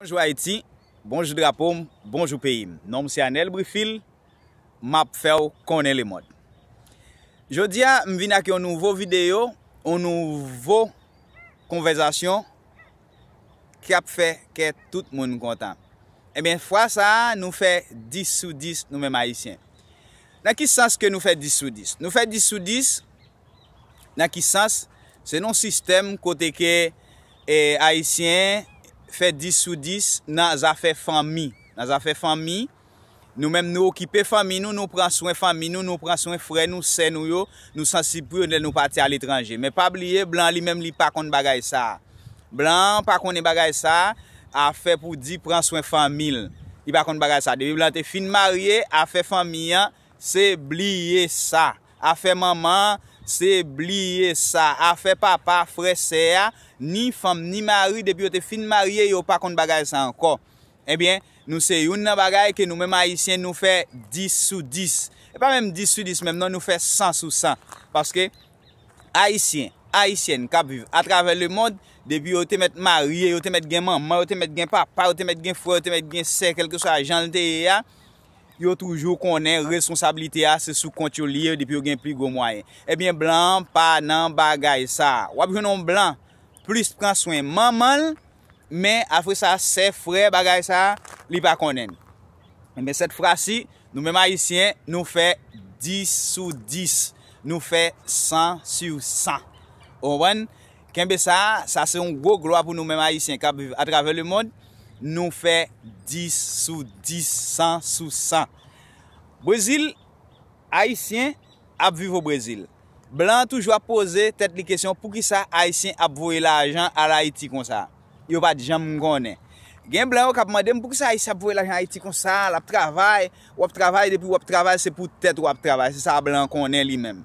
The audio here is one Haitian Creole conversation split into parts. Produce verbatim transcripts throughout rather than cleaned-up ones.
Bonjou Ayiti, bonjou drapo m, bonjou peyi m. Non m se Anel Brifil, m ap fè w konnen lemonn. Jodi a, m vin ak yon nouvo videyo, yon nouvo konvèzasyon k ap fè kè tout moun kontan. Ebyen, fwa sa a, nou fè dis sou dis nou menm Ayisyen. Nan ki sans ke nou fè dis sou dis? Nou fè dis sou dis, nan ki sans? Se nan yon sistèm kote ke, e, Ayisyen fè dis sou dis nan zafè fanmi. Nan zafè fanmi, nou menm nou okipe fanmi nou, nou pran swen fanmi nou, nou pran swen frè nou, sè nou yo, nou sansib pou yo lè nou pati aletranje. Men pa bliye, blan li menm li pa konn bagay sa a. Blan an pa konnen bagay sa a, afè pou di pran swen fanmi l. Li pa konn bagay sa a. Depi blan te fin marye, afè fanmi an, se bliye sa. Afè manman an, se bliye sa. Afè papa, frè, sè a, ni fanm, ni mari, depi yo te fin marye, yo pa konn bagay sa ankò. Ebyen, nou se youn nan bagay ke nou menm Ayisyen nou fè dis sou dis. E pa menm dis sou dis menm non, nou fè san sou san. Paske Ayisyen, Ayisyèn k ap viv atravè lemonn, depi yo te mèt marye, yo te mèt gen manman, yo te mèt gen papa, yo te mèt gen frè, yo te mèt gen sè, kèlkeswa jan l te ye a, yo toujou konnen responsablite a se sou kont yo li ye depi yo gen pi gwo mwayen. Ebyen, blan an pa nan bagay sa a. W ap jwenn yon blan plis pran swen manman l, men apre sa, sè, frè, bagay sa a, li pa konnen. Ebyen, sèt fwa si, nou menm Ayisyen, nou fè dis sou dis. Nou fè san sou san. Ou konprann? Kenbe sa, sa se yon gwo glwa pou nou menm Ayisyen k ap viv atravè lemonn. Nou fè dis sou dis, san sou san. Brezil, Ayisyen ap viv o Brezil. Blan an toujou ap poze tèt li kesyon, poukisa Ayisyen ap voye lajan al Ayiti konsa? Yo pa t janm konnen. Gen blan yo k ap mande m, poukisa Ayisyen ap voye lajan Ayiti konsa? L ap travay, w ap travay, depi w ap travay, se pou tèt ou w ap travay. Se sa blan an konnen li menm.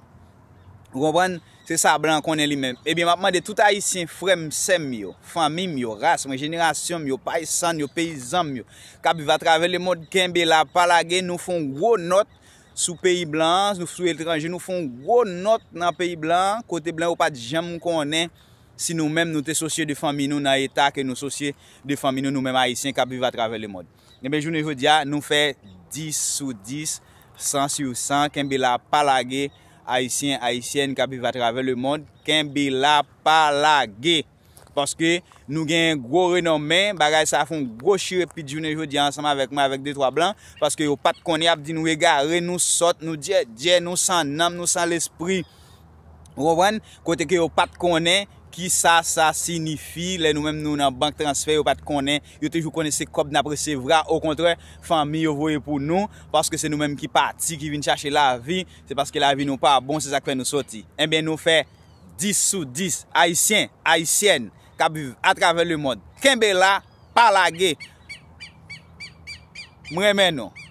Ou konprann? Se sa blan an konnen li menm. Ebyen, m ap mande tout Ayisyen, frè m, sè m yo, fanmi m yo, ras mwen, jenerasyon m yo, paysann yo, peyizan m yo, k ap viv atravè lemonn, kenbe la, pa lage, nou fè yon gwo nòt sou peyi blan an, nou sou etranje, nou fè yon gwo nòt nan peyi blan an, kote blan yo pa t janm konnen si nou menm nou te sosye de fanmi nou nan eta ke nou sosye de fanmi nou, nou menm Ayisyen k ap viv atravè lemonn. Ebyen, jounen jodi a, nou fè dis sou dis, san sou san, kenbe la, pa lage, Ayisyen, Ayisyèn k ap viv atravè lemonn, kenbe la, pa lage. Paske nou gen gwo renonmen, bagay sa fè yon gwo chirepit jounen jodi a ansanm avèk mwen, avèk de twa blan, paske yo pa t konnen, y ap di nou egare, nou sòt, nou dyèdyè, nou san nanm, nou san lespri. Ou konprann? Kote ke yo pa t konnen kisa sa siyifi, lè nou menm nou nan bank transfè, yo pa t konnen, yo toujou konnen se kòb n ap resevwa, okontrè, fanmi yo voye pou nou, paske se nou menm ki pati, ki vin chache lavi, se paske lavi nou pa bon, se sa k fè nou sòti. Ebyen, nou fè dis sou dis, Ayisyen, Ayisyèn, k ap viv atravè lemonn. Kenbe la, pa lage. M renmen nou.